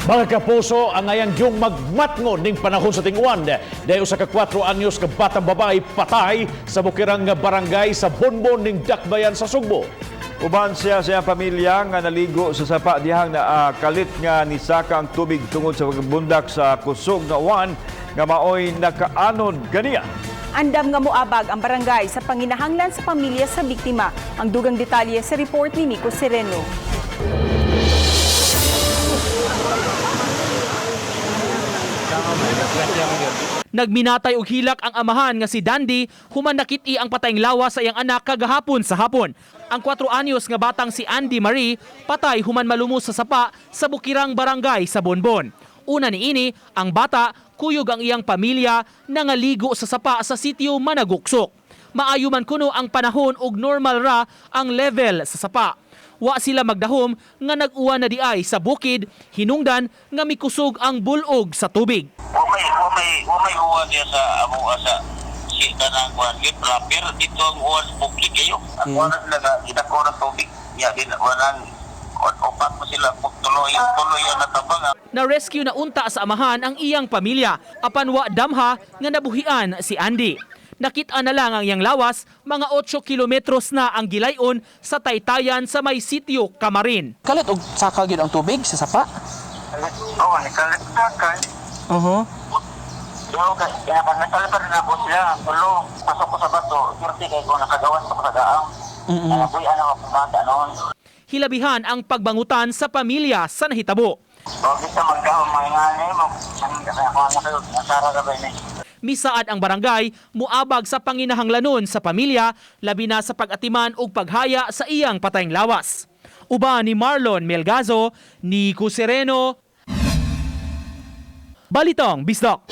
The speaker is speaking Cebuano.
Mga kapuso, angayang yung magmatngon ning panahon sa tinguan. Dahil usa ka 4 anyos ka batang babae patay sa bukirang nga barangay sa Bonbon ning Dakbayan sa Sugbo. Uban siya sa iyang pamilya nga naligo sa sapa dihang na kalit nga nisaka ang tubig tungod sa pagbundak sa kusog nga uwan nga maoy nakaanod kaniya. Andam nga moabag ang barangay sa panginahanglan sa pamilya sa biktima. Ang dugang detalye sa report ni Nico Sereno. Nagminatay og hilak ang amahan nga si Dandy human nakit-i ang patayng lawas sa iyang anak kagahapon sa hapon. Ang 4 anyos nga batang si Andy Marie patay human malumos sa sapa sa Bukirang Barangay sa Bonbon. Una niini, ang bata kuyog ang iyang pamilya nangaligo sa sapa sa sitio Managuksok. Maayo man kuno ang panahon ug normal ra ang level sa sapa. Wa sila magdahom nga nag-uwan na diay sa bukid, hinungdan nga mikusog ang bulog sa tubig. Wa may uwan diya sa amo sa si kanang kuan gyud proper dito ang uwan sa bukid kayo. Ang uwan na sila nga gidako ng tubig. Ya din walang upat mo sila tuloy tuloy ang natabang. Na-rescue na unta sa amahan ang iyang pamilya apan wa damha nga nabuhian si Andy. Nakita na lang ang iyang lawas, mga 8 kilometros na ang gilayon sa taytayan sa may sitio Kamarin. Kalit og saka gyud ang tubig sa sapa. Oo, nikalit na kay. Yo kay kaya kan nakalipat na ako sila tulo pasok ko sa bato swerte kay ko nakagawas ko sa daang. Mm-hmm. Ako bata noon. Hilabihan ang pagbangutan sa pamilya sa nahitabo. Wag sa magdahom mga ngani mo. Ako na kayo nasara ka ba ni. Misaad ang barangay muabag sa panginahanglanon sa pamilya labi na sa pag-atiman ug paghaya sa iyang patayng lawas. Uban ni Marlon Melgazo, Nico Sereno, Balitang Bisdak.